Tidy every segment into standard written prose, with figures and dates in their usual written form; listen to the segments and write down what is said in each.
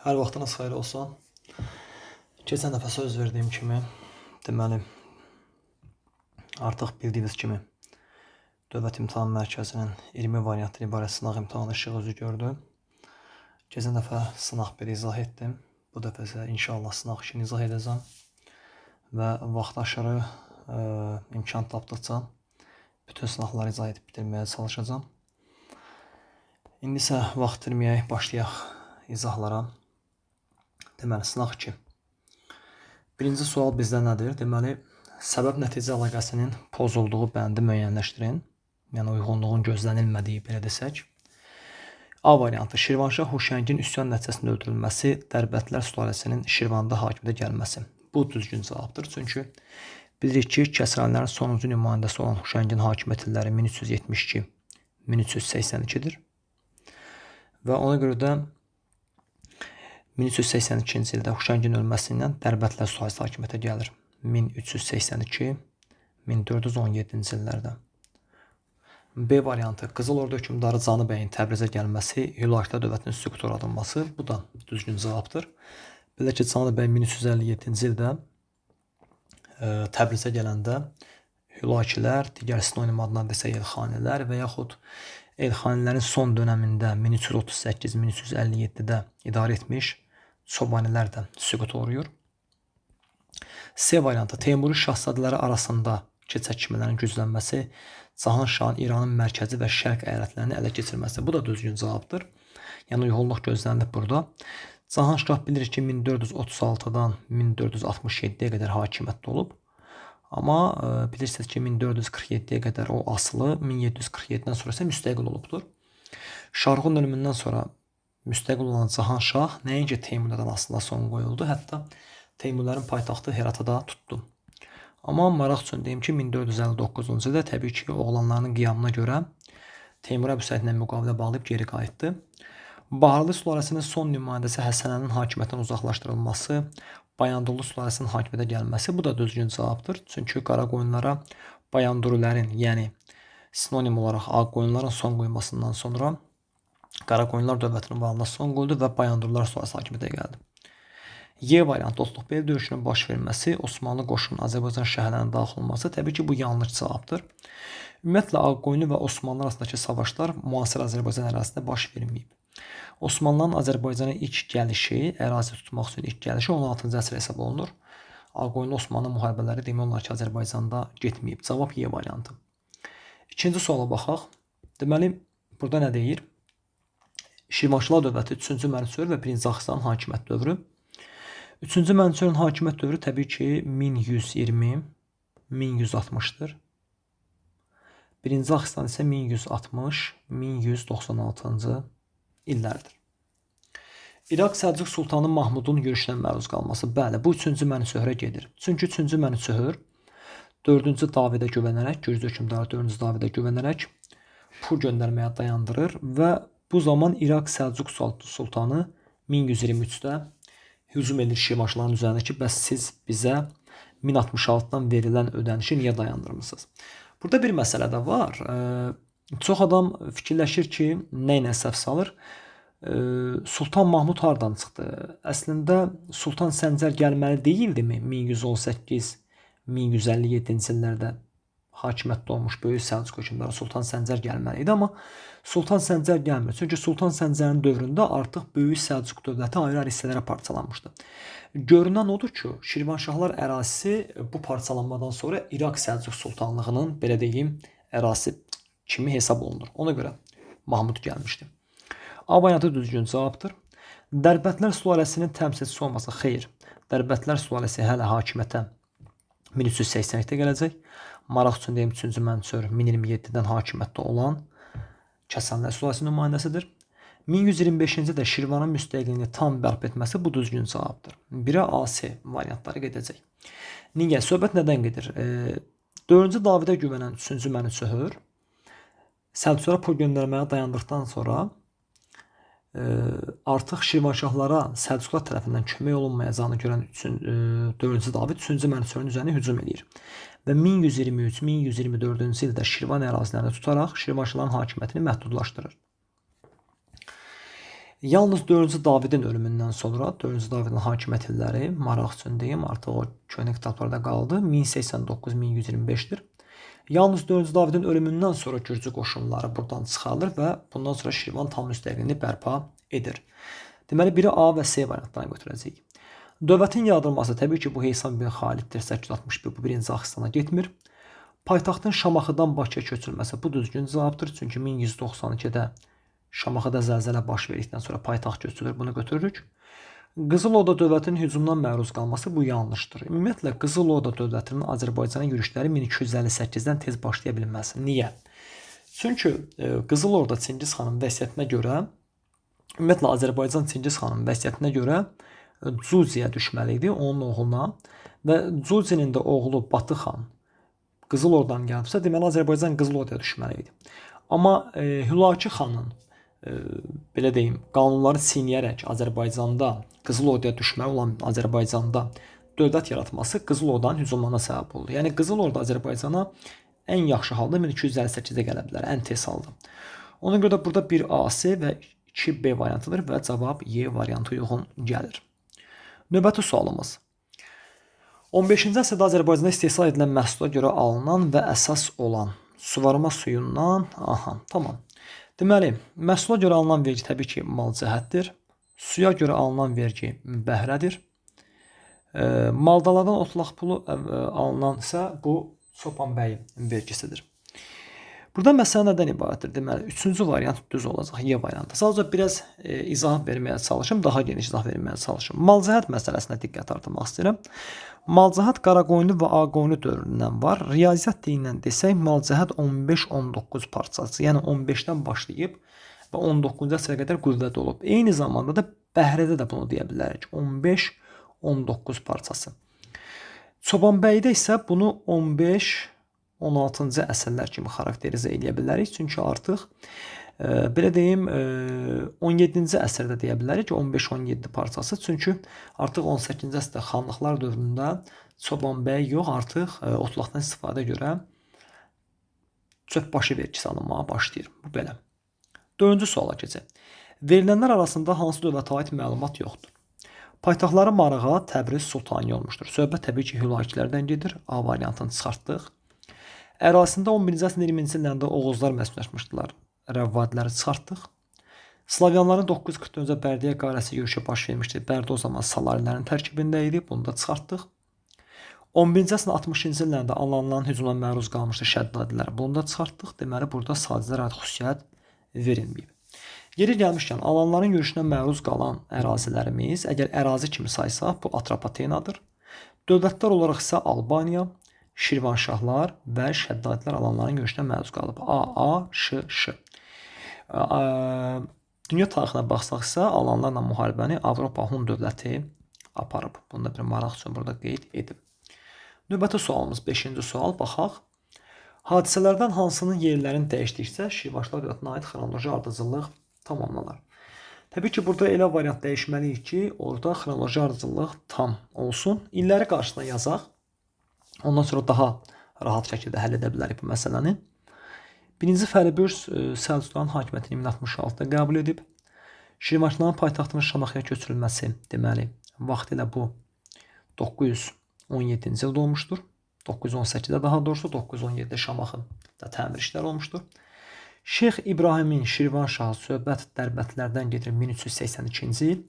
Hər vaxtınız xeyir olsun. Keçən dəfə söz verdiyim kimi, deməli, artıq bildiyiniz kimi Dövlət İmtahan Mərkəzinin 20 variantdan ibarət sınaq imtahanı işıq üzü gördü. Keçən dəfə sınaq 1 izah etdim. Bu dəfə isə inşallah sınaq 2-ni izah edəcəm. Və vaxt aşırı imkan tapdıqca bütün sınaqları izah edib bitirməyə çalışacağam. İndi isə vaxt itirməyək, başlayaq izahlara. Deməli, sınaq 2. Birinci sual bizdə nədir? Deməli, səbəb-nəticə əlaqəsinin pozulduğu bəndi müəyyənləşdirin. Yəni uyğunluğun gözlənilmədiyi, belə desək. A variantı: Şirvanşah Huşəngin üsyan nəticəsində öldürülməsi, Dərbəndlər sülaləsinin Şirvanda hakimiyyətə gəlməsi. Bu düzgün cavabdır. Çünki bilirik ki, Kəsranilərin sonuncu nümayəndəsi olan Huşəngin hakimiyyət illəri 1372-1382-dir. Və ona görə də 1382-ci ildə Huşəngin ölməsi ilə Dərbəndlər sülaləsi hakimiyyətə gəlir. 1382-1417-ci illərdə. B variantı: Qızıl Ordu hökmdarı Canıbəyin Təbrizə gəlməsi, Hülakülər dövlətinin süquta uğradılması. Bu da düzgün cavabdır. Belə ki, Canıbəy 1357-ci ildə Təbrizə gələndə Hülakilər, digər sinonim adına desək Elxanilər və yaxud Elxanilərin son dönəmində 1338-1357-də idarə etmiş Çobanilər də süquta uğrayır. C variantı: Teymuri şahzadələri arasındakı çəkişmələrin güclənməsi, Cahan Şahın İranın mərkəzi və şərq əyalətlərini ələ keçirməsi. Bu da düzgün cavabdır. Yəni uyğunluq gözlənilib burada. Cahan Şah bilirik ki, 1436-dan 1467-yə qədər hakimiyyətdə olub. Amma bilirsiniz ki, 1447-yə qədər o asılı, 1747-dən sonra isə müstəqil olubdur. Şahruxun ölümündən sonra müstəqil olan Cahan Şah nəinki Teymurilərdən aslında son qoyuldu, hətta Teymurilərin paytaxtı Heratı da tutdu. Amma maraq üçün deyim ki, 1459-cu ildə təbii ki, oğlanlarının qiyamına görə Teymur Əbu Səidlə müqavilə bağlayıb geri qayıtdı. Baharlı sülaləsinin son nümayəndəsi Həsənəlinin hakimiyyətdən uzaqlaşdırılması, Bayandurlu sülaləsinin hakimiyyətə gəlməsi, bu da düzgün cavabdır. Çünki Qaraqoyunlara Bayandurluların, yəni sinonim olaraq Ağqoyunların son qoymasından sonra Qaraqoyunlar dövlətinin varlığına son qoyuldu və Bayandurlular sülaləsi hakimiyyətə gəldi. Y variantı: Otluqbel döyüşünün baş verməsi, Osmanlı qoşununun Azərbaycan şəhərlərinə daxil olması, təbii ki, bu yanlış cavabdır. Ümumiyyətlə Ağqoyunlu və Osmanlı arasındakı savaşlar müasir Azərbaycan ərazisində baş verməyib. Osmanlıların Azərbaycana ilk gəlişi, ərazi tutmaq üçün ilk gəlişi 16-cı əsr hesab olunur. Ağqoyunlu Osmanlı müharibələri demək olar ki, Azərbaycanda getməyib. Cavab Y variantı. İkinci suala baxaq. Deməli, burada nə deyir? Şirvanşahlar dövləti 3-cü Mənüçöhr və 1-ci Axıstanın hakimiyyət dövrü. 3-cü Mənüçöhrün hakimiyyət dövrü təbii ki 1120 1160-dır. 1-ci Axıstan isə 1160 1196-cı illərdir. İraq Səlcuq Sultanı Mahmudun yürüşünə məruz qalması. Bəli, bu 3-cü Mənüçöhrə gedir. Çünki 3-cü Mənüçöhr 4-cü Davidə güvənərək, Gürcü hökmdarı 4-cü Davidə güvənərək pul göndərməyə dayandırır və bu zaman İraq Səlcuq Sultanı 1123-də hücum edir Şirvanşahların üzərinə ki, bəs siz bizə 1066-dan verilən ödənişi niyə dayandırmısınız? Burada bir məsələ də var. Çox adam fikirləşir ki, nə ilə səhv salır? Sultan Mahmud hardan çıxdı? Əslində Sultan Səncər gəlməli deyildimi 1118-1157-ci illərdə hakimiyyətdə olmuş böyük Səlcuq hökmdarı Sultan Səncər gəlməli idi, amma Sultan Səncər gəlmir. Çünki Sultan Səncərin dövründə artıq böyük Səlcuq dövləti ayrı-ayrı hissələrə parçalanmışdı. Görünən odur ki, Şirvanşahlar ərazisi bu parçalanmadan sonra İraq Səlcuq Sultanlığının, belə deyim, ərazisi kimi hesab olunur. Ona görə Mahmud gəlmişdi. A variantı düzgün cavabdır. Dərbəndlər sülaləsinin təmsilçisi olması, xeyr. Dərbəndlər sülaləsi hələ hakimiyyətə 1382-də gələcək. Maraq üçün deyim, 3-cü Mənüçöhr 1027-dən hakimiyyətdə olan Kəsənlər sülaləsinin nümayəndəsidir. 1125-ci ildə Şirvanın müstəqilliyini tam bərpa etməsi, bu düzgün cavabdır. 1-ə AC variantları gedəcək. Niyə? Söhbət nədən gedir? 4-cü Davidə güvənən 3-cü Mənüçöhr Səlcuqlara pul göndərməyə dayandıqdan sonra artıq Şirvanşahlara Səlcuqlar tərəfindən kömək olunmayacağını görən 4-cü David 3-cü Mənüçöhrün üzərinə hücum eləyir. Və 1123-1124-cü ildə Şirvan ərazilərini tutaraq Şirvanşahların hakimiyyətini məhdudlaşdırır. Yalnız 4-cü Davidin ölümündən sonra, 4-cü Davidin hakimiyyət illəri, maraq üçün deyim, artıq o köhnə kitablarda qaldı, 1089-1125-dir. Yalnız 4-cü Davidin ölümündən sonra Gürcü qoşunları buradan çıxarılır və bundan sonra Şirvan tam müstəqilliyini bərpa edir. Deməli, biri A və C variantlarını götürəcəyik. Dövlətin yaradılması təbii ki, bu Heysam bin Xaliddir, 861, bu birinci Axistana getmir. Paytaxtın Şamaxıdan Bakıya köçürülməsi bu düzgün cavabdır. Çünki 1192-də Şamaxıda zəlzələ baş verdikdən sonra paytaxt köçürülür, bunu götürürük. Qızıl Orda dövlətinin hücumdan məruz qalması bu yanlışdır. Ümumiyyətlə Qızıl Orda dövlətinin Azərbaycana yürüşləri 1258-dən tez başlaya bilməz. Niyə? Çünki Qızıl Orda Çingiz xanın vəsiyyətinə görə, ümumiyyətlə Azərbaycan Çingiz xanın vəsiyyətinə görə Cuciyə düşməli idi, onun oğluna və Cucinin də oğlu Batı xan Qızıl Ordan gəlibsə, deməli Azərbaycan Qızıl Ordaya düşməli idi. Amma Hülakü xanın belə deyim, qanunları çiynəyərək Azərbaycanda Qızıl Orduya düşməli olan Azərbaycanda dövlət yaratması Qızıl Ordanın hücumlarına səbəb oldu. Yəni Qızıl Ordu Azərbaycana ən yaxşı halda 1258-də gələ bilər, ən tez halda. Ona görə də burada 1 A, C və 2B variantıdır və cavab Y variantı uyğun gəlir. Növbəti sualımız. 15-ci əsrdə Azərbaycanda istehsal edilən məhsula görə alınan və əsas olan suvarma suyundan, aha, tamam. Deməli, məhsula görə alınan vergi təbii ki, mal cəhətdir. Suya görə alınan vergi bəhrədir. Maldalardan otlaq pulu alınan isə bu Çobanbəyi vergisidir. Burada məsələ nədən ibarətdir? Deməli, üçüncü variant düz olacaq, Y variantı. Sadəcə biraz izah verməyə çalışım, daha geniş izah verməyə çalışım. Malcəhət məsələsinə diqqət artırmaq istəyirəm. Malcəhət Qaraqoyunlu və Ağqoyunlu dövründən var. Riyaziyyat dilindən desək, malcəhət 15-19 parçası, yəni 15-dən başlayıb və 19-cu əsrə qədər qüvvədə olub. Eyni zamanda da bəhrədə də bunu deyə bilərik. 15-19 parçası. Çobanbəydə isə bunu 15-16-cı əsrlər kimi xarakterizə edə bilərik. Çünki artıq belə deyim, 17-ci əsrdə deyə bilərik ki, 15-17 parçası. Çünki artıq 18-ci əsrdə xanlıqlar dövründə Çobanbəy yox, artıq otlaqdan istifadə görə çöpbaşı vergisi alınmağa başlayır. Bu belə. Dördüncü suala keçək. Verilənlər arasında hansı dövlətə aid məlumat yoxdur? Paytaxtları Marağa, Təbriz, Sultaniyə olmuşdur. Söhbət təbii ki, Hülakilərdən gedir. A variantını çıxartdıq. Ərazisində 11-ci əsrin 20-ci illərində Oğuzlar məskunlaşmışdılar. Rəvvadiləri çıxartdıq. Slavyanların 944-cü Bərdəyə qarəsi yürüşü baş vermişdi. Bərdə o zaman Salarilərin tərkibində idi. Bunu da çıxartdıq. 11-ci əsrin 60-cı illərində Alanların hücumuna məruz qalmışdı Şəddadilər. Bunu da çıxartdıq. Deməli, burada sadəcələrə aid xüsusiyyət verilməyib. Yeri gəlmişkən, Alanların yürüşünə məruz qalan ərazilərimiz, əgər ərazi kimi saysaq, bu Atropatenadır. Dövlətlər olaraq isə Albaniya, Şirvanşahlar və Şəddadilər Alanların yürüşünə məruz qalıb. A, A, Ş, Ş. Dünya tarixinə baxsaq isə Alanlarla müharibəni Avropa Hun dövləti aparıb. Bunu da bir maraq üçün burada qeyd edib. Növbəti sualımız 5-ci sual. Baxaq. Hadisələrdən hansının yerlərini dəyişdikcə Şirvanşahlar dövlətinə aid xronoloji ardıcıllıq tamamlanar. Təbii ki, burada elə variant dəyişməliyik ki, orada xronoloji ardıcıllıq tam olsun. İlləri qarşısına yazaq. Ondan sonra daha rahat şəkildə həll edə bilərik bu məsələni. Birinci Fəribürs Səlcuqların hakimiyyətini 1066-da qəbul edib. Şirvanşahların paytaxtının Şamaxıya köçürülməsi, deməli, vaxtilə bu 917-ci ildə olmuşdur. 918-də daha doğrusu 917-də Şamaxıda təmir işləri olmuşdur. Şeyx İbrahimin Şirvanşahı söhbət Dərbəndlərdən gedir 1382-ci il.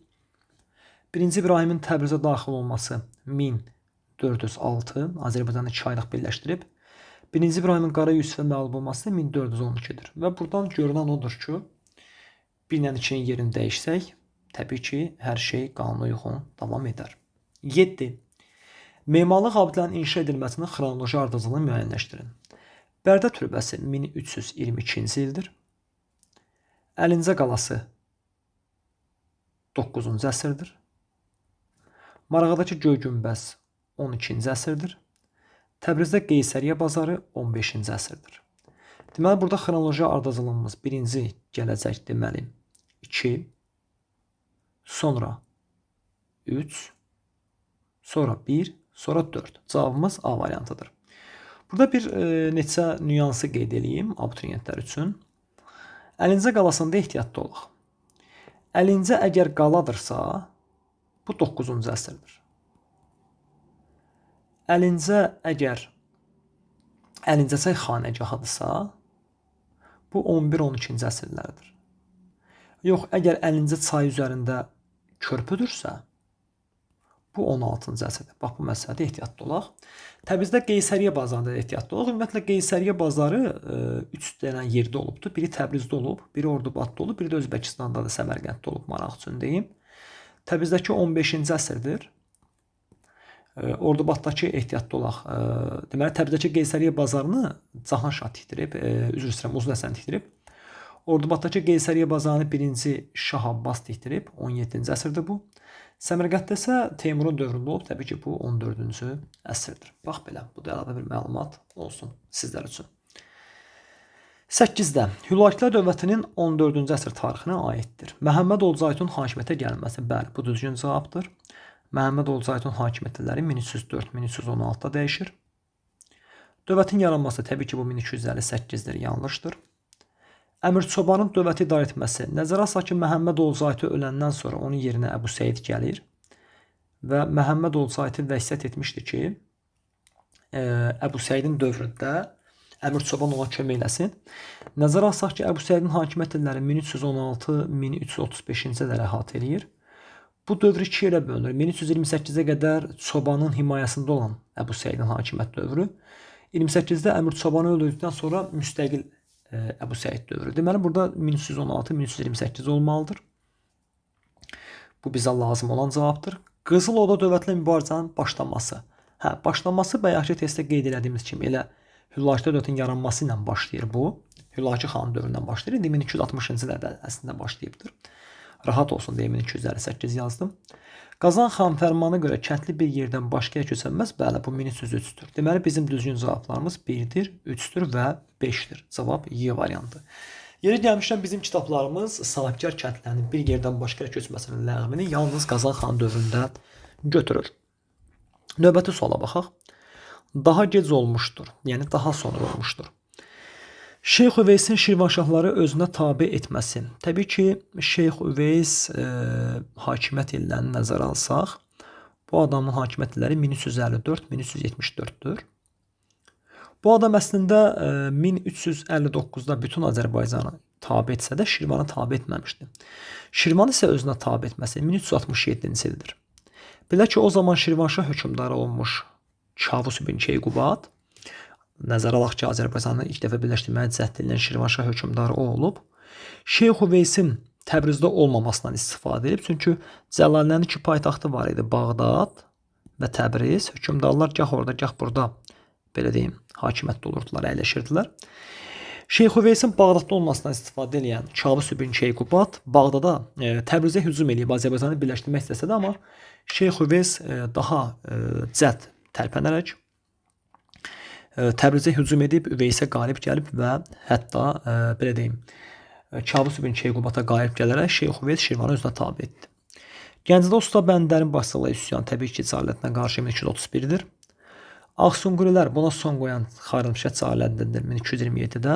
Birinci İbrahimin Təbrizə daxil olması 1406, Azərbaycanı 2 aylıq birləşdirib. Birinci İbrahimin Qara Yusifə məğlub olması 1412-dir. Və buradan görünən odur ki, 1 ilə 2-nin yerini dəyişsək, təbii ki, hər şey qanuna uyğun davam edər. 7. Memarlıq abidələrinin inşa edilməsinin xronoloji ardıcıllığını müəyyənləşdirin. Bərdə türbəsi 1322-ci ildir. Əlincə qalası 9-cu əsrdir. Marağadakı Göy Günbəz 12-ci əsrdir. Təbrizdə Qeysəriyyə bazarı 15-ci əsrdir. Deməli, burada xronoloji ardıcıllığımız birinci gələcək, deməli 2, sonra 3, sonra 1, sonra 4. Cavabımız A variantıdır. Burada bir neçə nüansı qeyd eləyim abituriyentlər üçün. Əlincə qalasında ehtiyatlı olaq. Əlincə əgər qaladırsa, bu 9-cu əsrdir. Əlincə əgər Əlincəçay xanəgahıdırsa, bu 11-12-ci əsrlərdir. Yox, əgər Əlincə çayı üzərində körpüdürsə, bu 16-cı əsrdir. Bax, bu məsələdə ehtiyatlı olaq. Təbrizdə Qeysəriyyə bazarında da ehtiyatlı olaq. Ümumiyyətlə, Qeysəriyyə bazarı 3 dənə yerdə olubdur. Biri Təbrizdə olub, biri Ordubadda olub, biri də Özbəkistanda da Səmərqənddə olub, maraq üçün deyim. Təbrizdəki 15-ci əsrdir. Ordubaddakı ehtiyatlı olaq. Deməli, Təbrizdəki Qeysəriyyə bazarını Cahan Şah tikdirib, üzr istəyirəm, Uzun Həsən tikdirib. Ordubaddakı Qeysəriyyə bazarını 1-ci Şah Abbas tikdirib, 17-ci əsrdir bu. Səmərqənddə isə Teymurun dövründə olub, təbii ki, bu 14-cü əsrdir. Bax belə, bu da əlavə bir məlumat olsun sizlər üçün. 8-də Hülakilər dövlətinin 14-cü əsr tarixinə aiddir. Məhəmməd Olcaytun hakimiyyətə gəlməsi. Bəli, bu düzgün cavabdır. Məhəmməd Olcaytun hakimiyyət illəri 1304-1316-da dəyişir. Dövlətin yaranması təbii ki, bu 1258-dir, yanlışdır. Əmir Çobanın dövləti idarə etməsi. Nəzərə alsaq ki, Məhəmməd Olcaytı öləndən sonra onun yerinə Əbu Səid gəlir və Məhəmməd Olcaytı vəsiyyət etmişdi ki, Əbu Səidin dövründə Əmir Çoban ona kömək eləsin. Nəzərə alsaq ki, Əbu Səidin hakimiyyət illəri 1316-1335-ci illəri əhatə eləyir. Bu dövr iki yerə bölünür. 1328-ə qədər Çobanın himayəsində olan Əbu Səidin hakimiyyət dövrü. 28-də Əmir Çobanı öldürdükdən sonra müstəqil Əbu Səid dövrü. Deməli, burada 1316-1328 olmalıdır. Bu bizə lazım olan cavabdır. Qızıl Orda dövlətlə mübarizənin başlaması. Hə, başlaması bayaqki testdə qeyd elədiyimiz kimi elə Hülakilər dövlətinin yaranması ilə başlayır bu. Hülaki xanın dövründən başlayır. İndi 1260-cı illərdə əslində başlayıbdır. Rahat olsun deyə 1258 yazdım. Qazan xan fərmanına görə kəndli bir yerdən başqa yerə köçənməz. Bəli, bu 1303-dür. Deməli, bizim düzgün cavablarımız 1-dir, 3-dür və 5-dir. Cavab Y variantı. Yeri gəlmişkən bizim kitablarımız sahibkar kəndlərinin bir yerdən başqa yerə köçməsinin ləğvini yalnız Qazan xan dövründə götürür. Növbəti suala baxaq. Daha gec olmuşdur, yəni daha sonra olmuşdur. Şeyx Üveysin Şirvanşahları özünə tabe etməsi. Təbii ki, Şeyx Üveys hakimiyyət illərini nəzərə alsaq, bu adamın hakimiyyət illəri 1354-1374-dür. Bu adam əslində 1359-da bütün Azərbaycanı tabe etsə də Şirvanı tabe etməmişdi. Şirvanı isə özünə tabe etməsi 1367-ci ildir. Belə ki, o zaman Şirvanşah hökmdarı olmuş Kavus ibn Keyqubad, nəzərə alaq ki, Azərbaycanı ilk dəfə birləşdirməyə cəhd edən Şirvanşah hökmdarı o olub. Şeyx Üveysin Təbrizdə olmamasından istifadə edib. Çünki Cəlalilərin iki paytaxtı var idi, Bağdad və Təbriz. Hökmdarlar gah orada, gah burada, belə deyim, hakimiyyətdə olurdular, əyləşirdilər. Şeyx Üveysin Bağdadda olmasından istifadə edən Kavus ibn Keyqubad Bağdada, Təbrizə hücum eləyib Azərbaycanı birləşdirmək istəsə də, amma Şeyx Üveys daha cəld tərpənərək Təbrizə hücum edib, Üveysə qalib gəlib və hətta belə deyim, Kavus ibn Keyqubata qalib gələrək Şeyx Üveys Şirvanı özünə tabe etdi. Gəncədə Usta Bəndərin başçılığı üsyan təbii ki, Cəlaleddinə qarşı 1231-dir. Ağsunqurilər buna son qoyan Xarəzmşah Cəlaleddindir 1227-də.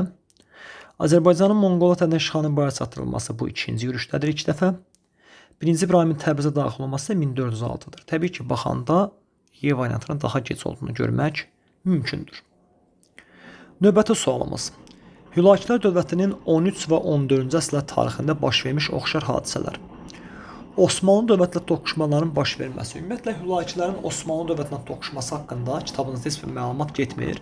Azərbaycanın Monqola tərəfindən işğalının başa çatdırılması bu ikinci yürüşdədir ilk dəfə. Birinci İbrahimin Təbrizə daxil olması 1406-dır. Təbii ki, baxanda Y variantının daha gec olduğunu görmək mümkündür. Növbəti sualımız. Hülakilər dövlətinin 13 və 14-cü əsrlər tarixində baş vermiş oxşar hadisələr. Osmanlı dövlətlə toqquşmaların baş verməsi. Ümumiyyətlə, Hülakilərin Osmanlı dövlətinə toqquşması haqqında kitabınızda heç bir məlumat getmir.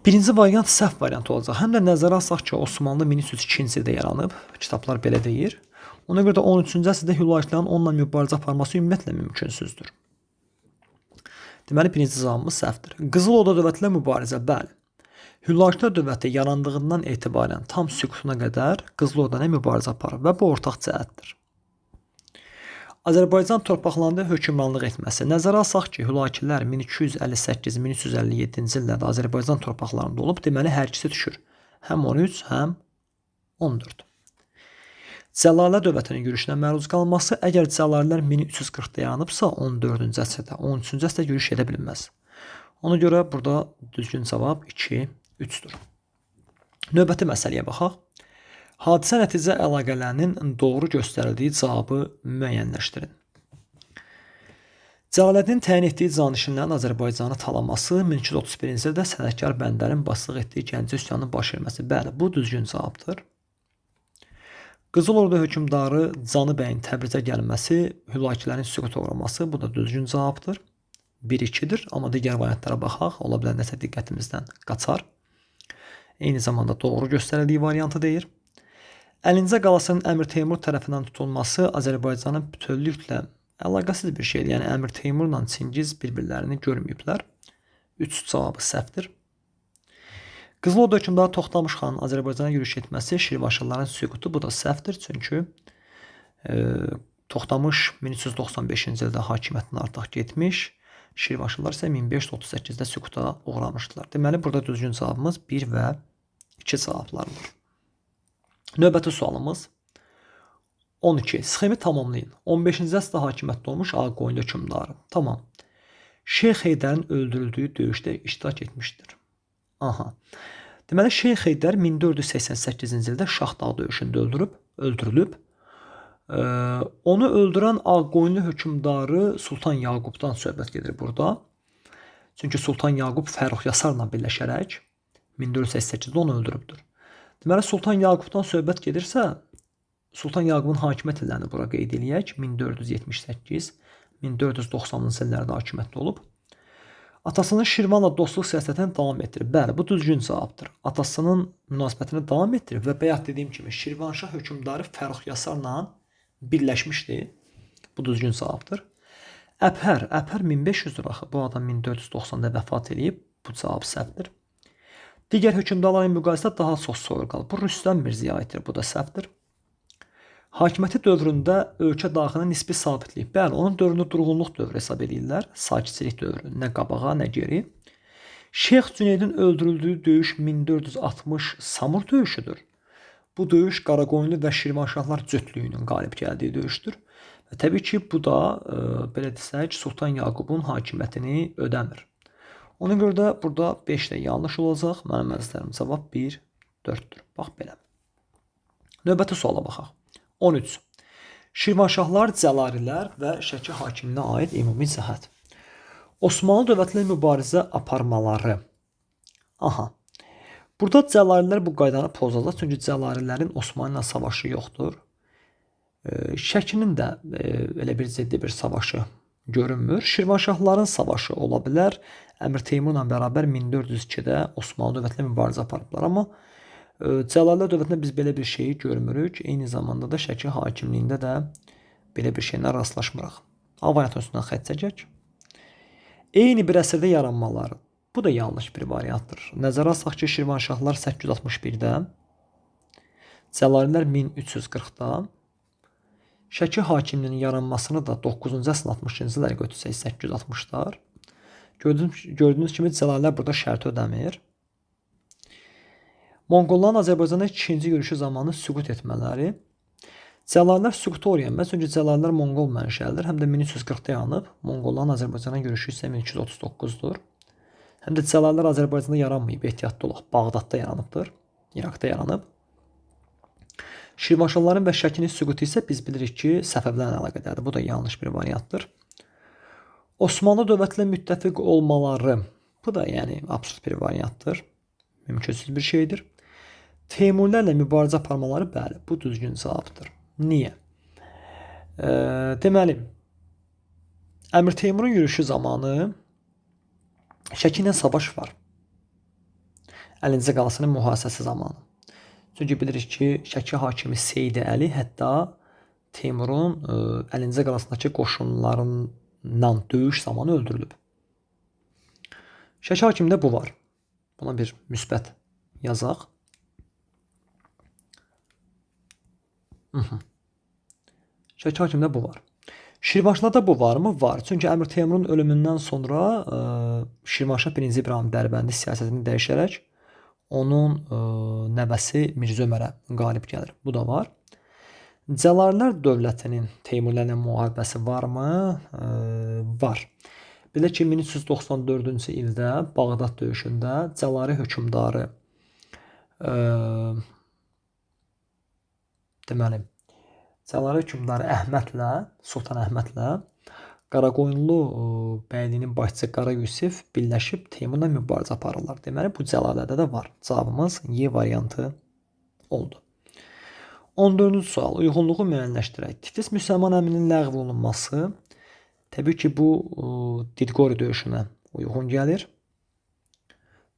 Birinci variant səhv variant olacaq. Həm də nəzərə alsaq ki, Osmanlı 1302-ci ildə yaranıb. Kitablar belə deyir. Ona görə də 13-cü əsrdə Hülakilərin onunla mübarizə aparması ümumiyyətlə mümkünsüzdür. Deməli, birinci cavabımız səhvdir. Qızıl Orda dövlətlə mübarizə, bəli. Hülakilər dövləti yarandığından etibarən tam süqutuna qədər Qızıl Orda ilə mübarizə aparır və bu ortaq cəhətdir. Azərbaycan torpaqlarında hökmranlıq etməsi. Nəzərə alsaq ki, Hülakilər 1258-1357-ci illərdə Azərbaycan torpaqlarında olub, deməli hər ikisi düşür. Həm 13, həm 14. Cəlalə dövlətinin yürüşünə məruz qalması, əgər Cəlalilər 1340-da yaranıbsa, 14-cü əsrdə, 13-cü əsrdə yürüş edə bilməz. Ona görə burada düzgün cavab 2, 3-dür. Növbəti məsələyə baxaq. Hadisə nəticə əlaqələrinin doğru göstərildiyi cavabı müəyyənləşdirin. Cəlaləddin təyin etdiyi canişinlərin Azərbaycanı talaması, 1231-ci ildə sənətkar Bəndərin başçılıq etdiyi Gəncə üsyanının baş verməsi. Bəli, bu düzgün cavabdır. Qızıl Ordu hökmdarı Canı bəyin Təbrizə gəlməsi, Hülakilərin süquta uğraması, bu da düzgün cavabdır. 1-2-dir, amma digər variantlara baxaq, ola bilər nəsə diqqətimizdən qaçar. Eyni zamanda doğru göstərildiyi variantı deyir. Əlincə qalasının Əmir Teymur tərəfindən tutulması Azərbaycanın bütövlüklə əlaqəsiz bir şeydir. Yəni Əmir Teymurla Çingiz bir-birlərini görməyiblər. 3 cavabı səhvdir. Qızıl Ordu hökmdarı Toxtamış xanın Azərbaycana yürüş etməsi Şirvanşahların süqutu, bu da səhvdir. Çünki Toxtamış 1395-ci ildə hakimiyyətdən artıq getmiş. Şirvanşahlar isə 1538-də süquta uğramışdılar. Deməli, burada düzgün cavabımız 1 və 2 cavablarıdır. Növbəti sualımız 12. Sxemi tamamlayın. 15-ci əsrdə hakimiyyətdə olmuş Ağqoyunlu hökmdarı. Tamam. Şeyx Heydərin öldürüldüyü döyüşdə iştirak etmişdir. Aha. Deməli, Şeyx Heydər 1488-ci ildə Şahdağ döyüşündə öldürülüb. Onu öldürən Ağqoyunlu hökmdarı Sultan Yaqubdan söhbət gedir burada. Çünki Sultan Yaqub Fərrux Yasarla birləşərək 1488-də onu öldürübdür. Deməli, Sultan Yaqubdan söhbət gedirsə, Sultan Yaqubun hakimiyyət illərini bura qeyd eləyək. 1478, 1490-cı illərdə hakimiyyətdə olub. Atasının Şirvanla dostluq siyasətini davam etdirib. Bəli, bu düzgün cavabdır. Atasının münasibətini davam etdirib və bayaq dediyim kimi Şirvanşah hökmdarı Fərrux Yasarla birləşmişdi. Bu düzgün cavabdır. Əbhər, Əbhər 1500-dür axı. Bu adam 1490-da vəfat eləyib. Bu cavab səhvdir. Digər hökmdarlarla müqayisədə daha çox soyurqalı. Bu Rüstəm Mirzəyə aiddir. Bu da səhvdir. Hakimiyyəti dövründə ölkə daxilində nisbi sabitlik. Bəli, onun dövründə durğunluq dövrü hesab eləyirlər. Sakitçilik dövrü. Nə qabağa, nə geri. Şeyx Cüneydin öldürüldüyü döyüş 1460 Samur döyüşüdür. Bu döyüş Qaraqoyunlu və Şirvanşahlar cütlüyünün qalib gəldiyi döyüşdür. Və təbii ki, bu da belə desək, Sultan Yaqubun hakimiyyətini ödəmir. Ona görə də burada 5 də yanlış olacaq. Mənim əzizlərim, cavab 1, 4-dür. Bax belə. Növbəti suala baxaq. 13. Şirvanşahlar, Cəlalilər və Şəki hakimlinə aid ümumi cəhət. Osmanlı dövləti ilə mübarizə aparmaları. Aha. Burada Cəlalilər bu qaydanı pozacaq. Çünki Cəlalilərin Osmanlı ilə savaşı yoxdur. Şəkinin də elə bir ciddi bir savaşı görünmür. Şirvanşahların savaşı ola bilər. Əmir Teymurla bərabər 1402-də Osmanlı dövləti ilə mübarizə aparıblar. Amma Cəlalilər dövlətində biz belə bir şeyi görmürük. Eyni zamanda da Şəki hakimliyində də belə bir şeylə rastlaşmırıq. A variantının üstündən xətt çəkək. Eyni bir əsrdə yaranmaları. Bu da yanlış bir variantdır. Nəzərə alsaq ki, Şirvanşahlar 861-də, Cəlalilər 1340-da, Şəki hakimliyinin yaranmasını da 9-cu əsrin 60-cı illərə götürsək 860-lar. Gördüyünüz kimi Cəlalilər burada şərti ödəmir. Monqolların Azərbaycana ikinci yürüşü zamanı süqut etmələri. Cəlalilər süquta uğrayamaz, çünki Cəlalilər Monqol mənşəlidir. Həm də 1340-da yaranıb. Monqolların Azərbaycana yürüşü isə 1239-dur. Həm də Cəlalilər Azərbaycanda yaranmayıb, ehtiyatlı olaq. Bağdadda yaranıbdır, İraqda yaranıb. Şirvanşahların və Şəkinin süqutu isə biz bilirik ki, Səfəvlərlə əlaqədardır. Bu da yanlış bir variantdır. Osmanlı dövləti ilə müttəfiq olmaları. Bu da yəni absurd bir variantdır. Mümkünsüz bir şeydir. Teymurilərlə mübarizə aparmaları, bəli, bu düzgün cavabdır. Niyə? Deməli, Əmir Teymurun yürüşü zamanı Şəki ilə savaş var. Əlincə qalasının mühasirəsi zamanı. Çünki bilirik ki, Şəki hakimi Seyid Əli hətta Teymurun Əlincə qalasındakı qoşunlarla döyüş zamanı öldürülüb. Şəki hakimində bu var. Buna bir müsbət yazaq. Şəki hakimdə bu var. Şirvanşahlarda bu varmı? Var. Çünki Əmir Teymurun ölümündən sonra Şirvanşah 1-ci İbrahim Dərbəndi siyasətini dəyişərək onun nəvəsi Mirzə Ömərə qalib gəlir. Bu da var. Cəlalilər dövlətinin Teymurilərlə müharibəsi varmı? Var. Belə ki, 1394-cü ildə Bağdad döyüşündə Cəlali hökmdarı Deməli, Cəlali hökmdarı Əhmədlə, Sultan Əhmədlə Qaraqoyunlu bəyliyinin başçısı Qara Yusif birləşib Teymurla mübarizə aparırlar. Deməli, bu Cəlalidə də var. Cavabımız Y variantı oldu. 14-cü sual. Uyğunluğu müəyyənləşdirək. Tiflis müsəlman əmrinin ləğv olunması təbii ki, bu Didqori döyüşünə uyğun gəlir.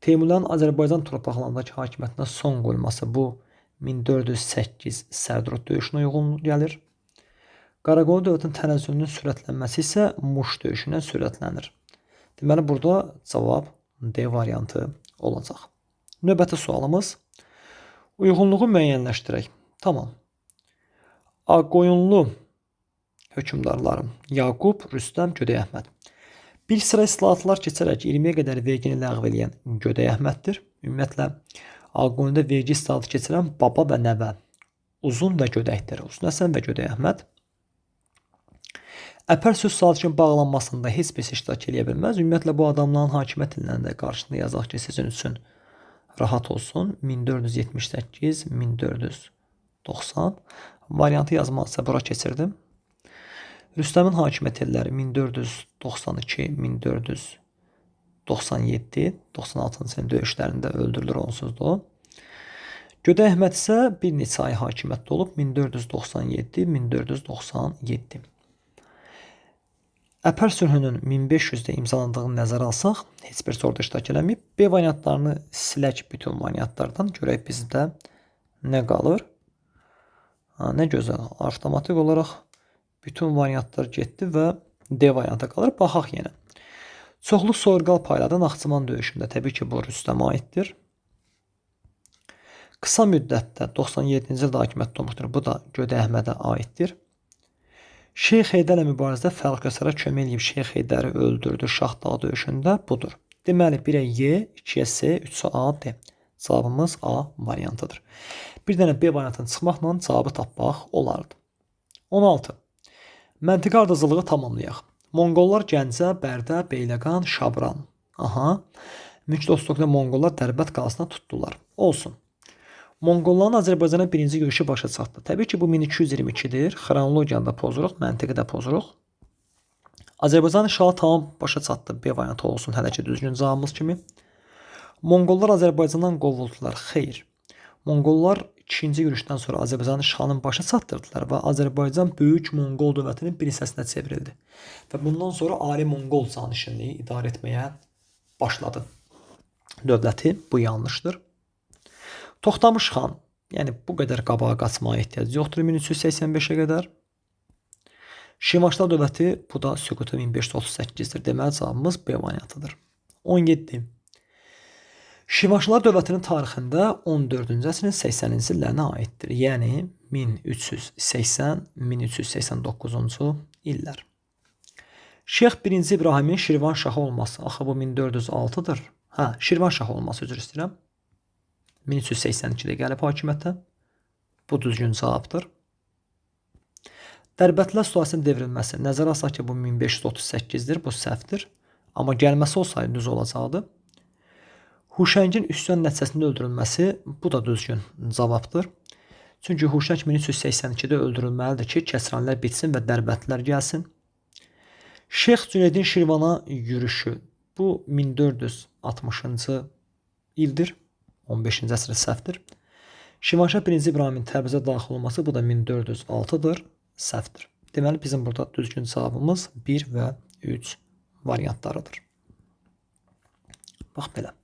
Teymurların Azərbaycan torpaqlarındakı hakimiyyətinə son qoyulması bu 1408 Sərdrud döyüşünə uyğun gəlir. Qaraqoyunlu dövlətinin tənəzzülünün sürətlənməsi isə Muş döyüşündən sürətlənir. Deməli, burada cavab D variantı olacaq. Növbəti sualımız. Uyğunluğu müəyyənləşdirək. Tamam. Ağqoyunlu hökmdarları Yaqub, Rüstəm, Gödək Əhməd. Bir sıra islahatlar keçərək 20-yə qədər vergini ləğv eləyən Gödək Əhməddir. Ümumiyyətlə, Ağqoyunluda vergi islahatı keçirən baba və nəvə Uzun və Gödəkdir. Uzun Həsən və Gödək Əhməd. Əpər sülh sazişinin bağlanmasında heç bir iştirak eləyə bilməz. Ümumiyyətlə, bu adamların hakimiyyət illərində qarşısında yazaq ki, sizin üçün rahat olsun. 1478, 1490 variantı yazmazsa bura keçirdim. Rüstəmin hakimiyyət illəri 1492, 1497, 96-cı ilin döyüşlərində öldürülür onsuz da o. Gödək Əhməd isə bir neçə ay hakimiyyətdə olub 1497, 1497. Əpər sülhünün 1500-də imzalandığını nəzərə alsaq, heç bir orada iştirak eləməyib. B variantlarını silək bütün variantlardan. Görək bizdə nə qalır. Ha, nə gözəl. Avtomatik olaraq bütün variantlar getdi və D variantı qalır. Baxaq yenə. Çoxlu soyurqal payladı Naxçıvan döyüşündə. Təbii ki, bu Rüstəmə aiddir. Qısa müddətdə 97-ci ildə hakimiyyətdə olmuşdur. Bu da Gödək Əhmədə aiddir. Şeyx Heydərlə mübarizədə Fərrux kömək eləyib Şeyx Heydəri öldürdü Şah Dağı döyüşündə. Budur. Deməli, 1-ə Y, 2-yə C, 3-ə A, D. Cavabımız A variantıdır. Bir dənə B variantını çıxmaqla cavabı tapmaq olardı. 16. Məntiqi ardıcıllığı tamamlayaq. Monqollar Gəncə, Bərdə, Beyləqan, Şabran. Aha. 1339-da Monqollar Dərbənd qalasına tutdular. Olsun. Monqolların Azərbaycana birinci yürüşü başa çatdı. Təbii ki, bu 1222-dir. Xronologiyanı da pozuruq, məntiqi də pozuruq. Azərbaycan işğalı tamam başa çatdı. B variantı olsun hələ ki düzgün cavabımız kimi. Monqollar Azərbaycandan qovuldular. Xeyr. Monqollar ikinci yürüşdən sonra Azərbaycanın işğalının başa çatdırdılar və Azərbaycan böyük Monqol dövlətinin bir hissəsinə çevrildi. Və bundan sonra Ali Monqol canişinliyi idarə etməyə başladı. Dövləti bu yanlışdır. Toxtamış xan, yəni bu qədər qabağa qaçmağa ehtiyac yoxdur 1385-ə qədər. Şirvanşahlar dövləti bu da süqutu 1538-dir. Deməli cavabımız B variantıdır. 17. Şirvanşahlar dövlətinin tarixində 14-cü əsrin 80-ci illərinə aiddir. Yəni 1380-1389-cu illər. Şeyx 1-ci İbrahimin Şirvan şahı olması, axı bu 1406-dır. Hə, Şirvan şahı olması, üzr istəyirəm. 1382-də gəlib hakimiyyətə. Bu düzgün cavabdır. Dərbəndlər sülaləsinin devrilməsi. Nəzərə alsaq ki, bu 1538-dir, bu səhvdir. Amma gəlməsi olsaydı düz olacaqdı. Huşəngin üsyan nəticəsində öldürülməsi, bu da düzgün cavabdır. Çünki Huşəng 1382-də öldürülməlidir ki, kəsranilər bitsin və Dərbəndlər gəlsin. Şeyx Cüneydin Şirvana yürüşü, bu 1460-cı ildir. 15-ci əsrin səhvdir. Şirvanşah 1-ci İbrahimin Təbrizə daxil olması, bu da 1406-dır, səhvdir. Deməli, bizim burada düzgün cavabımız 1 və 3 variantlarıdır. Bax belə.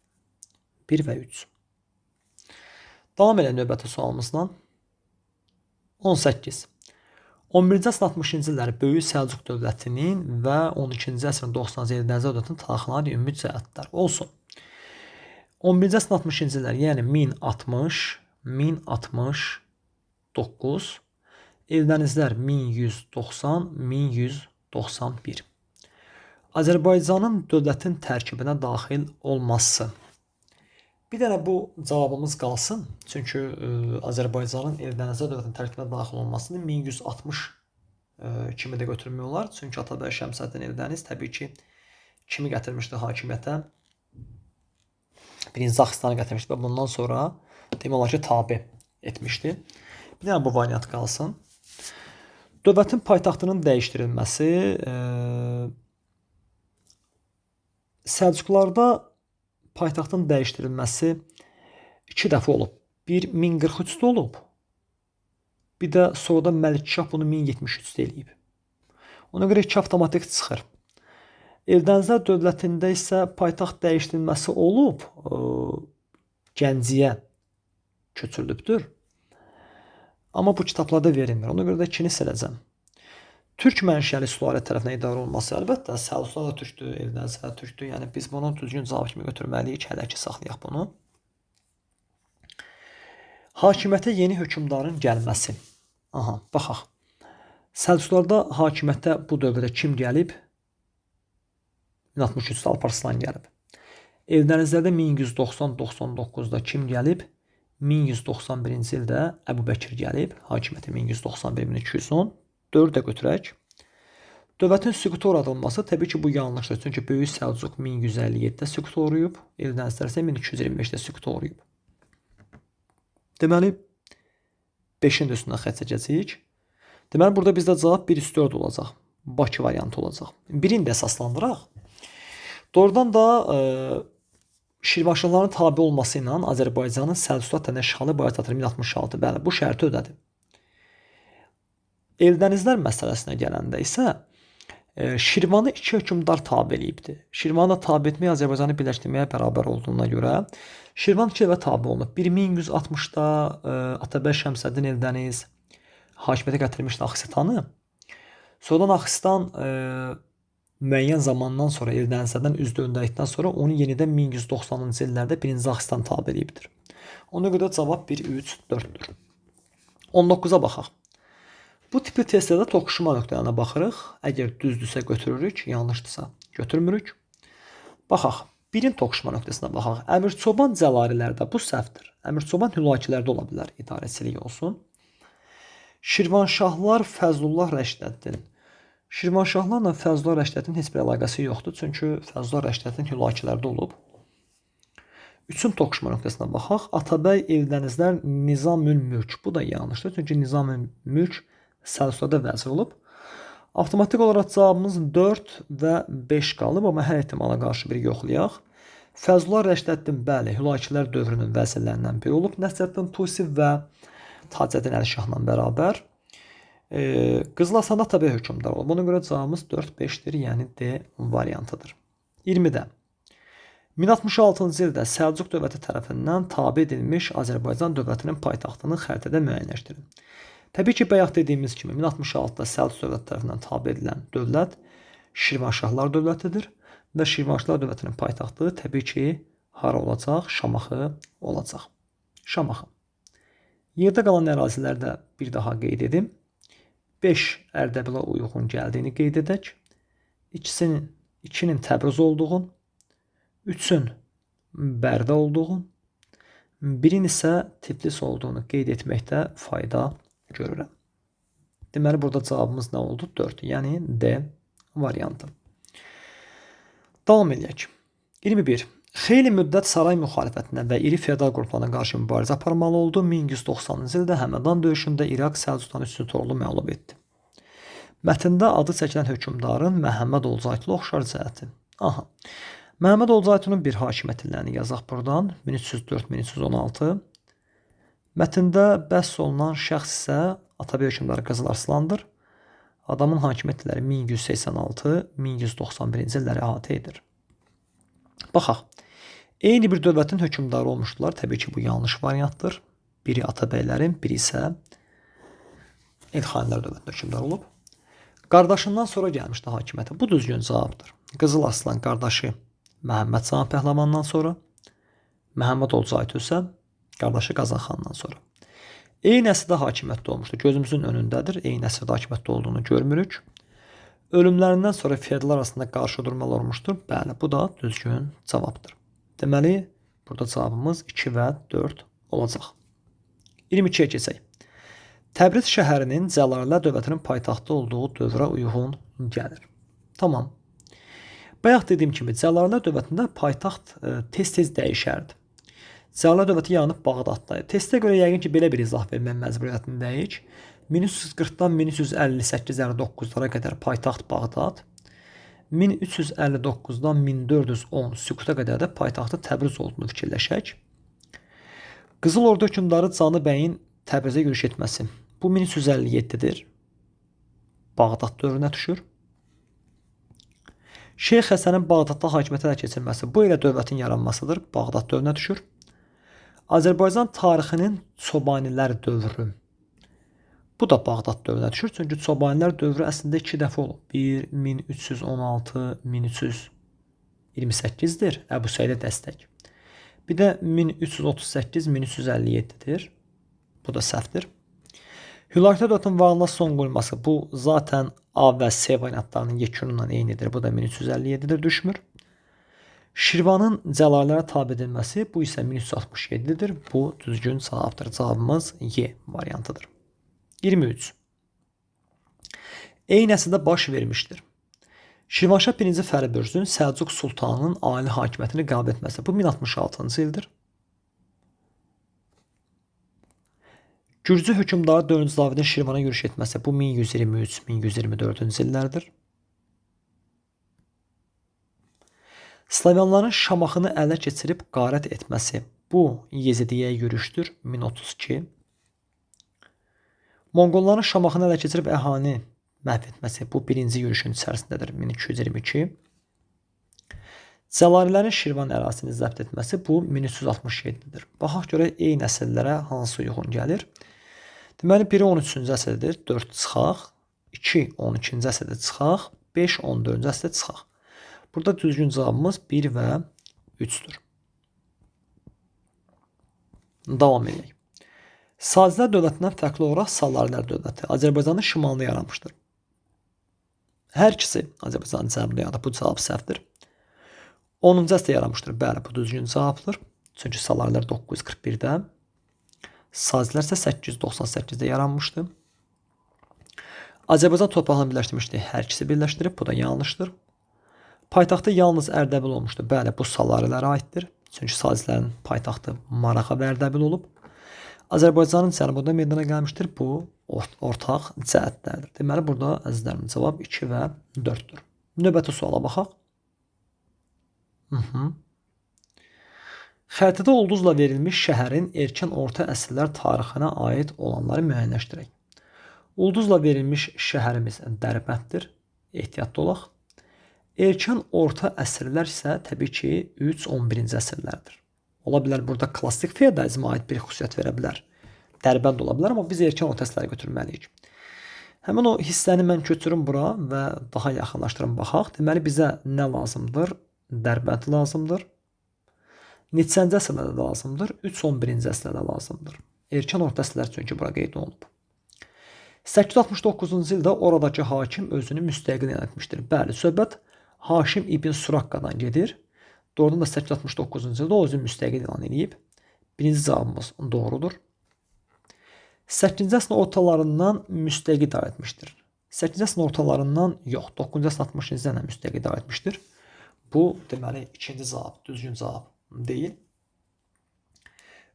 1 və 3. Davam elə növbəti sualımızla. 18. 11-ci əsrin 60-cı illəri Böyük Səlcuq dövlətinin və 12-ci əsrin 90-cı Eldənizlər dövlətinin tarixinə aid ümumi cəhətlər olsun. 11-ci əsrin 60-cı illər, yəni 1060, 1069, Eldənizlər 1190, 1191. Azərbaycanın dövlətin tərkibinə daxil olması. Bir dənə bu cavabımız qalsın. Çünki Azərbaycanın Eldənizlər dövlətinin tərkibinə daxil olmasını 1160 kimi də götürmək olar. Çünki Atabəy Şəmsəddin Eldəniz təbii ki, kimi gətirmişdi hakimiyyətə? Birinci Axıstanı gətirmişdi və bundan sonra demək olar ki, tabe etmişdi. Bir dənə bu variant qalsın. Dövlətin paytaxtının dəyişdirilməsi Səlcuqlarda paytaxtın dəyişdirilməsi 2 dəfə olub. Bir 1043-də olub. Bir də sonradan Məlikşah bunu 1073-də eləyib. Ona görə 2 avtomatik çıxır. Eldənizlər dövlətində isə paytaxt dəyişdirilməsi olub, Gəncəyə köçürülübdür. Amma bu kitablarda verilmir. Ona görə də 2-ni siləcəm. Türk mənşəli sülalə tərəfindən idarə olunması, əlbəttə, Səlcuqlar da türkdür, Eldənizlər də türkdür. Yəni biz bunu düzgün cavab kimi götürməliyik. Hələ ki saxlayaq bunu. Hakimiyyətə yeni hökmdarın gəlməsi. Aha, baxaq. Səlcuqlarda hakimiyyətə bu dövrdə kim gəlib? 1063-də Alparslan gəlib. Eldənizlərdə 1190-99-da kim gəlib? 1191-ci ildə Əbu Bəkir gəlib. Hakimiyyətə 1191-1210. 4 də götürək. Dövlətin süquta uğradılması təbii ki, bu yanlışdır. Çünki Böyük Səlcuq 1157-də süquta uğrayıb, Eldənizlər isə 1225-də süquta uğrayıb. Deməli, 5-in də üstündən xətt çəkəcəyik. Deməli, burada bizdə cavab 1-3-4 olacaq. Bakı variantı olacaq. Birini də əsaslandıraq. Doğrudan da Şirvanşahların tabe olması ilə Azərbaycanın Səlcuqlar tərəfindən işğalı boya çatır 1066. Bəli, bu şərti ödədi. Eldənizlər məsələsinə gələndə isə Şirvanı iki hökmdar tabe eləyibdi. Şirvanı da tabe etmək Azərbaycanı birləşdirməyə bərabər olduğuna görə Şirvan iki dəfə tabe olunub. 1160-da Atabəy Şəmsəddin Eldəniz hakimiyyətə gətirmişdi Axsitanı. Sonradan Axsitan müəyyən zamandan sonra Eldənizlərdən üz döndərdikdən sonra onu yenidən 1190-cı illərdə 1-ci Axsitan tabe eləyibdir. Ona görə cavab 1, 3, 4-dür. 19-a baxaq. Bu tipli testlərdə toqquşma nöqtələrinə baxırıq. Əgər düzdürsə götürürük, yanlışdırsa götürmürük. Baxaq. Birin toqquşma nöqtəsinə baxaq. Əmir Çoban Cəlalilərdə bu səhvdir. Əmir Çoban Hülakilərdə ola bilər, idarəçilik olsun. Şirvanşahlar Fəzlullah Rəşdəddin. Şirvanşahlarla Fəzlullah Rəşdəddin heç bir əlaqəsi yoxdur. Çünki Fəzlullah Rəşdəddin Hülakilərdə olub. Üçün toqquşma nöqtəsinə baxaq. Atabəy Eldənizlər Nizamül Mülk. Bu da yanlışdır. Çünki Nizamül Mülk Səlcuqlarda vəzir olub. Avtomatik olaraq cavabımız 4 və 5 qalıb, amma hər ehtimala qarşı bir yoxlayaq. Fəzlullah Rəşdəddin, bəli, Hülakilər dövrünün vəzirlərindən biri olub. Nəsrəddin Tusi və Tacəddin Əlişahla bərabər. Qızıl Arslan Atabəy hökmdar olub. Ona görə cavabımız 4-5-dir, yəni D variantıdır. 20-də 1066-cı ildə Səlcuq dövləti tərəfindən tabe edilmiş Azərbaycan dövlətinin paytaxtını xəritədə müəyyənləşdirin. Təbii ki, bayaq dediyimiz kimi 1066-da Səlcuq dövləti tərəfindən tabe edilən dövlət Şirvanşahlar dövlətidir və Şirvanşahlar dövlətinin paytaxtı təbii ki, hara olacaq? Şamaxı olacaq. Şamaxı. Yerdə qalan əraziləri də bir daha qeyd edim. 5 Ərdəbilə uyğun gəldiyini qeyd edək. 2-nin Təbriz olduğunu, 3-ün Bərdə olduğunu, 1-in isə Tiflis olduğunu qeyd etməkdə fayda görürəm. Deməli, burada cavabımız nə oldu? 4, yəni D variantı. Davam eləyək. 21. Xeyli müddət saray müxalifətinə və iri feodal qruplarına qarşı mübarizə aparmalı oldu. 1190-cı ildə Həmədan döyüşündə İraq Səlcuqdan 3-cü Toğrulu məğlub etdi. Mətndə adı çəkilən hökmdarın Məhəmməd Olcaytulu oxşar cəhəti. Aha. Məhəmməd Olcaytulunun bir hakimiyyət illərini yazaq buradan. 1304-1316. Mətndə bəhs olunan şəxs isə Atabəy hökmdarı Qızıl Arslandır. Adamın hakimiyyət illəri 1186-1191-ci illəri əhatə edir. Baxaq. Eyni bir dövlətin hökmdarı olmuşdular. Təbii ki, bu yanlış variantdır. Biri Atabəylərin, biri isə Elxanilər dövlətinin hökmdarı olub. Qardaşından sonra gəlmişdi hakimiyyətə. Bu düzgün cavabdır. Qızıl Arslan qardaşı Məhəmməd Cahan Pəhləvandan sonra, Məhəmməd Olcaytu isə qardaşı Qazan xandan sonra. Eyni əsrdə hakimiyyətdə olmuşdu. Gözümüzün önündədir. Eyni əsrdə hakimiyyətdə olduğunu görmürük. Ölümlərindən sonra feodallar arasında qarşıdurmalar olmuşdur. Bəli, bu da düzgün cavabdır. Deməli, burada cavabımız 2 və 4 olacaq. 22-yə keçək. Təbriz şəhərinin Cəlalilər dövlətinin paytaxtı olduğu dövrə uyğun gəlir. Tamam. Bayaq dediyim kimi Cəlalilər dövlətində paytaxt tez-tez dəyişərdi. Cəlal dövləti yaranıb Bağdadda. Testə görə yəqin ki, belə bir izah vermək məcburiyyətindəyik. 1340-dan 1358-59-lara qədər paytaxt Bağdad, 1359-dan 1410 süquta qədər də paytaxtı Təbriz olduğunu fikirləşək. Qızıl Ordu hökmdarı Canı bəyin Təbrizə yürüş etməsi. Bu 1357-dir. Bağdad dövrünə düşür. Şeyx Həsənin Bağdadda hakimiyyətə ələ keçirməsi. Bu elə dövlətin yaranmasıdır. Bağdad dövrünə düşür. Azərbaycan tarixinin Çobanilər dövrü. Bu da Bağdad dövrünə düşür. Çünki Çobanilər dövrü əslində iki dəfə olub. 1 1316, 1328-dir. Əbu Səidə dəstək. Bir də 1338, 1357-dir. Bu da səhvdir. Hülakülər dövlətinin varlığına son qoyulması. Bu zaten A və C variantlarının yekununla eynidir. Bu da 1357-dir, düşmür. Şirvanın Cəlalilərə tabe edilməsi, bu isə 1367-dir. Bu düzgün cavabdır. Cavabımız Y variantıdır. 23. Eyni əsrdə baş vermişdir. Şirvanşah 1-ci Fəribürzün Səlcuq sultanının ali hakimiyyətini qəbul etməsi. Bu 1066-cı ildir. Gürcü hökmdarı 4-cü Davidin Şirvana yürüş etməsi. Bu 1123-1124-cü illərdir. Slavyanların Şamaxını ələ keçirib qarət etməsi. Bu Yezidiyə yürüşdür. 1032. Monqolların Şamaxını ələ keçirib əhalini məhv etməsi. Bu birinci yürüşün içərisindədir. 1222. Cəlalilərin Şirvan ərazisini zəbt etməsi bu 1367-dir. Baxaq görək eyni əsrlərə hansı uyğun gəlir. Deməli, biri 13-cü əsrdir, 4 çıxaq, 2 12-ci əsrdə çıxaq, 5 14-cü əsrdə çıxaq. Burada düzgün cavabımız 1 və 3-dür. Davam edək. Sazilər dövlətindən fərqli olaraq Salarilər dövləti Azərbaycanın şimalında yaranmışdır. Hər ikisi Azərbaycanın cənubunda yaranıb. Bu cavab səhvdir. 10-cu əsrdə yaranmışdır. Bəli, bu düzgün cavabdır. Çünki Salarilər 941-də, Sazilər isə 898-də yaranmışdı. Azərbaycan torpaqlarını birləşdirmişdi. Hər ikisi birləşdirib. Bu da yanlışdır. Paytaxtı yalnız Ərdəbil olmuşdu. Bəli, bu Salarilərə aiddir. Çünki Sazilərin paytaxtı Marağa və Ərdəbil olub. Azərbaycanın cənubunda meydana gəlmişdir. Bu ortaq cəhətlərdir. Deməli, burada əzizlərim cavab 2 və 4-dür. Növbəti suala baxaq. Xəritədə ulduzla verilmiş şəhərin erkən orta əsrlər tarixinə aid olanları müəyyənləşdirək. Ulduzla verilmiş şəhərimiz Dərbənddir. Ehtiyatlı olaq. Erkən orta əsrlər isə təbii ki 3-11-ci əsrlərdir. Ola bilər burada klassik feodalizmə aid bir xüsusiyyət verə bilər. Dərbənd ola bilər, amma biz erkən orta əsrləri götürməliyik. Həmin o hissəni mən köçürüm bura və daha yaxınlaşdırım baxaq. Deməli bizə nə lazımdır? Dərbənd lazımdır. Neçənci əsrlərdə lazımdır? 3-11-ci əsrlərdə lazımdır. Erkən orta əsrlər çünki bura qeyd olunub. 869-cu ildə oradakı hakim özünü müstəqil elan etmişdir. Bəli, söhbət Haşim ibn Suraqqadan gedir. Doğrudan da 869-cu ildə o özünü müstəqil elan edib. Birinci cavabımız doğrudur. 8-ci əsrin ortalarından müstəqil idarə etmişdir. 8-ci əsrin ortalarından yox, 9-cu əsrin 60-cı ildən müstəqil idarə etmişdir. Bu, deməli, ikinci cavab, düzgün cavab deyil.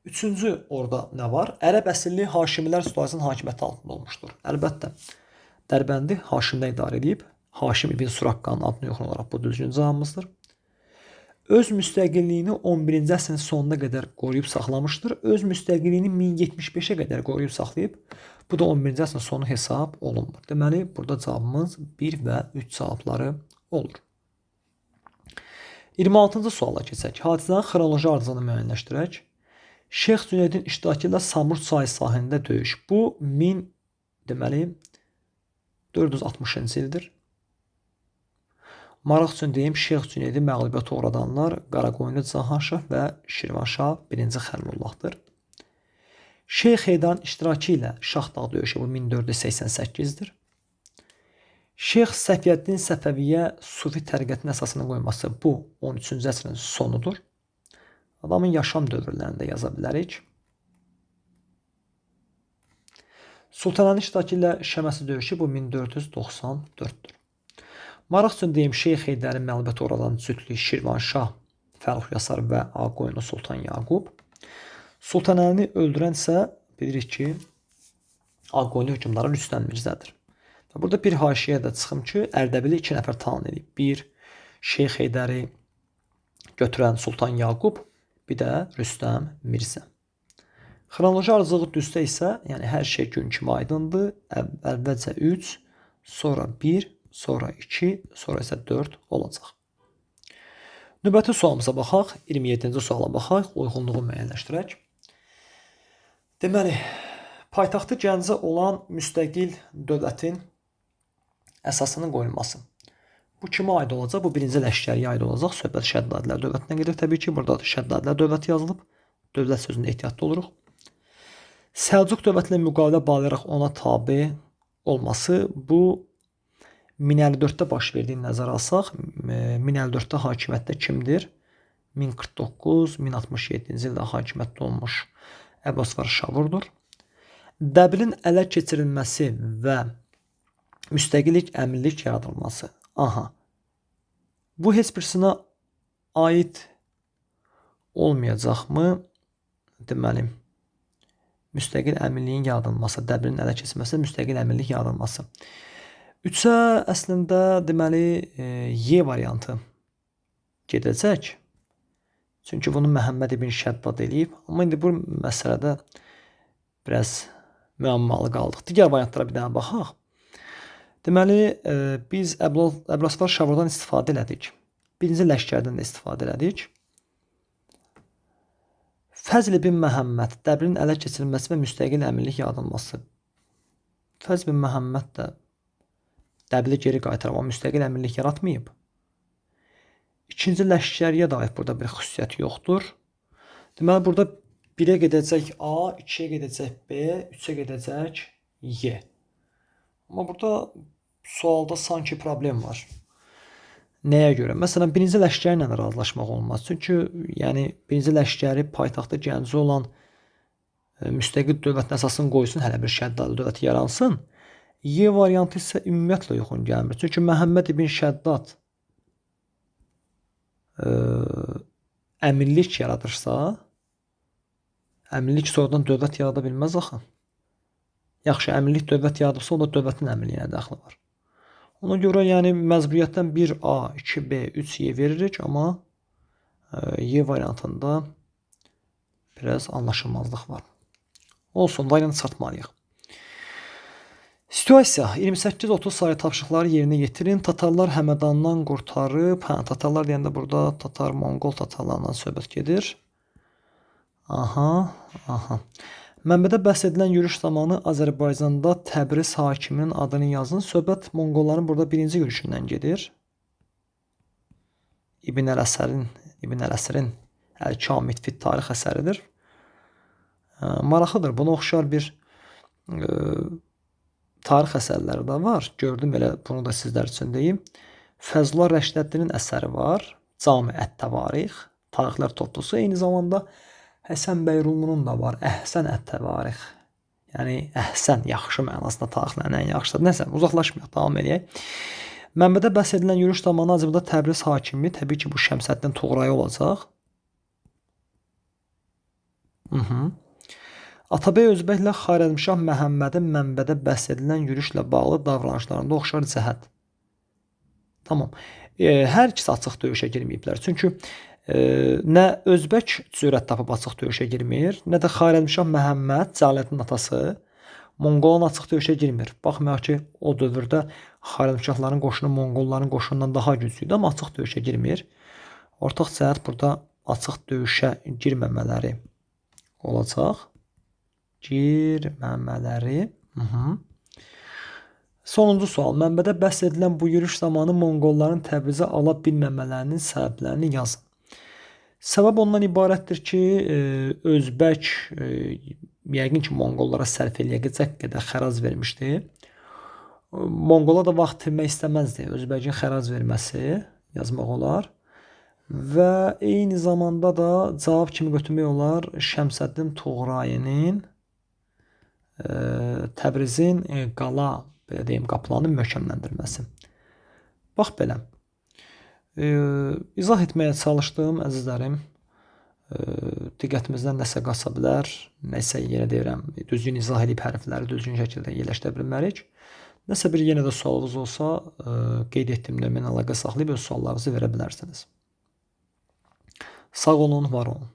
Üçüncü orada nə var? Ərəb əsilli Haşimilər sülaləsinin hakimiyyəti altında olmuşdur. Əlbəttə, Dərbəndi Haşimlər idarə edib. Haşim ibn Suraqqanın adını yoxun olaraq bu düzgün cavabımızdır. Öz müstəqilliyini 11-ci əsrin sonuna qədər qoruyub saxlamışdır. Öz müstəqilliyini 1075-ə qədər qoruyub saxlayıb. Bu da 11-ci əsrin sonu hesab olunmur. Deməli, burada cavabımız 1 və 3 cavabları olur. 26-cı suala keçək. Hadisələrin xronoloji ardıcılığını müəyyənləşdirək. Şeyx Cüneydin iştirakı ilə Samur çayı sahilində döyüş. Bu 460-cı ildir. Maraq üçün deyim, Şeyx Cüneydi məğlubiyyətə uğradanlar Qaraqoyunlu Cahanşah və Şirvanşah 1-ci Xəlilullahdır. Şeyx Heydarın iştirakı ilə Şahdağ döyüşü bu 1488-dir. Şeyx Səfiyyəddin Səfəviyyə Sufi təriqətinin əsasını qoyması bu 13-cü əsrin sonudur. Adamın yaşam dövrlərini də yaza bilərik. Sultanənin iştirakı ilə Şəməsi döyüşü bu 1494-dür. Maraq üçün deyim, Şeyx Heydərin məğlubiyyətə uğradan cütlük Şirvanşah Fərrux Yasar və Ağqoyunlu Sultan Yaqub. Sultan Əlini öldürən isə bilirik ki, Ağqoyunlu hökmdarı Rüstəm Mirzədir. Və burada bir haşiyə də çıxım ki, Ərdəbili 2 nəfər talan edib. Bir, Şeyx Heydəri götürən Sultan Yaqub, bir də Rüstəm Mirzə. Xronoloji ardıcıllığı düzdə isə, yəni hər şey gün kimi aydındır. Əvvəlcə 3, sonra 1, sonra 2, sonra isə 4 olacaq. Növbəti sualımıza baxaq. 27-ci suala baxaq. Uyğunluğu müəyyənləşdirək. Deməli, paytaxtı Gəncə olan müstəqil dövlətin əsasının qoyulması. Bu kimə aid olacaq? Bu birinci ləşkəriyə aid olacaq. Söhbət Şəddadilər dövlətindən gedir. Təbii ki, burada Şəddadilər dövləti yazılıb. Dövlət sözündə ehtiyatlı oluruq. Səlcuq dövləti ilə müqavilə bağlayaraq ona tabe olması bu 1054-də baş verdiyini nəzərə alsaq, 1054-də hakimiyyətdə kimdir? 1049, 1067-ci ildə hakimiyyətdə olmuş Əbasvar Şavurdur. Dəbilin ələ keçirilməsi və müstəqillik, əmirlik yaradılması. Aha. Bu heç birisinə aid olmayacaqmı? Deməli, müstəqil əmirliyin yaradılması, Dəbilin ələ keçirilməsi, müstəqil əmirlik yaradılması. 3-ə əslində deməli Y variantı gedəcək. Çünki bunu Məhəmməd ibn Şəddad eləyib. Amma indi bu məsələdə biraz müəmmalı qaldıq. Digər variantlara bir dənə baxaq. Deməli, biz Əbulasvar Şavurdan istifadə elədik. Birinci ləşkərdən də istifadə elədik. Fəzl ibn Məhəmməd, Dəbilin ələ keçirilməsi və müstəqil əmirlik yaradılması. Fəzl ibn Məhəmməd də Dəbili geri qaytarıb, amma müstəqil əmirlik yaratmayıb. İkinci ləşkəriyə də aid burada bir xüsusiyyət yoxdur. Deməli, burada 1-ə gedəcək A, 2-yə gedəcək B, 3-ə gedəcək Y. Amma burada sualda sanki problem var. Nəyə görə? Məsələn, birinci ləşkəri ilə razılaşmaq olmaz. Çünki, yəni birinci ləşkəri paytaxtı Gəncə olan müstəqil dövlətin əsasını qoysun, hələ bir Şəddadi dövləti yaransın. Y variantı isə ümumiyyətlə uyğun gəlmir. Çünki Məhəmməd ibn Şəddad əmirlik yaradırsa, əmirlik sonradan dövlət yarada bilməz axı. Yaxşı, əmirlik dövlət yaradıbsa, o da dövlətin əmirliyinə dəxli var. Ona görə yəni məcburiyyətdən 1A, 2B, 3Y veririk, amma Y variantında biraz anlaşılmazlıq var. Olsun, variant çatmalıyıq. Situasiya 28-30 sayı tapşırıqları yerinə yetirin. Tatarlar Həmədandan qurtarıb, hə, tatarlar deyəndə burada Tatar, Monqol tatarlarından söhbət gedir. Aha, aha. Mənbədə bəhs edilən yürüş zamanı Azərbaycanda Təbriz hakiminin adını yazın. Söhbət Monqolların burada birinci yürüşündən gedir. İbn Əl-Əsərin Əl-Kamil fit tarix əsəridir. Maraqlıdır. Buna oxşar bir tarix əsərləri də var. Gördüm elə bunu da sizlər üçün deyim. Fəzullah Rəşidəddinin əsəri var. Cami ət-Təvarix, tarixlər toplusu. Eyni zamanda Həsən bəy Rumunun da var. Əhsən ət-Təvarix. Yəni əhsən, yaxşı mənasında tarixlərin ən yaxşıdır. Nəsə, uzaqlaşmayaq, davam eləyək. Mənbədə bəhs edilən yürüş zamanı Azərbaycanda Təbriz hakimi, təbii ki, bu Şəmsəddin Tuğrayı olacaq. Atabəy Özbəklə Xarəzmşah Məhəmmədin mənbədə bəhs edilən yürüşlə bağlı davranışlarında oxşar cəhət. Tamam. Hər ikisi açıq döyüşə girməyiblər. Çünki nə Özbək cürət tapıb açıq döyüşə girmir, nə də Xarəzmşah Məhəmməd, Cəlaləddin atası, Monqolun açıq döyüşə girmir. Baxmayaraq ki, o dövrdə Xarəzmşahların qoşunu Monqolların qoşunundan daha güclü idi, amma açıq döyüşə girmir. Ortaq cəhət burada açıq döyüşə girməmələri olacaq. Girməmələri. Sonuncu sual. Mənbədə bəhs edilən bu yürüş zamanı Monqolların Təbrizə ala bilməmələrinin səbəblərini yazın. Səbəb ondan ibarətdir ki, Özbək yəqin ki, Monqollara sərf eləyəcək qədər xərac vermişdi. Monqola da vaxt itirmək istəməzdi. Özbəkin xərac verməsi yazmaq olar. Və eyni zamanda da cavab kimi götürmək olar Şəmsəddin Tuğrayinin Təbrizin qala, belə deyim, qapılarını möhkəmləndirməsi. Bax belə. İzah etməyə çalışdım, əzizlərim. Diqqətimizdən nəsə qaça bilər, nəsə yenə deyirəm, düzgün izah edib hərfləri düzgün şəkildə yerləşdirə bilmərik. Nəsə bir yenə də sualınız olsa, qeyd etdiyim nömrə ilə əlaqə saxlayıb öz suallarınızı verə bilərsiniz. Sağ olun, var olun.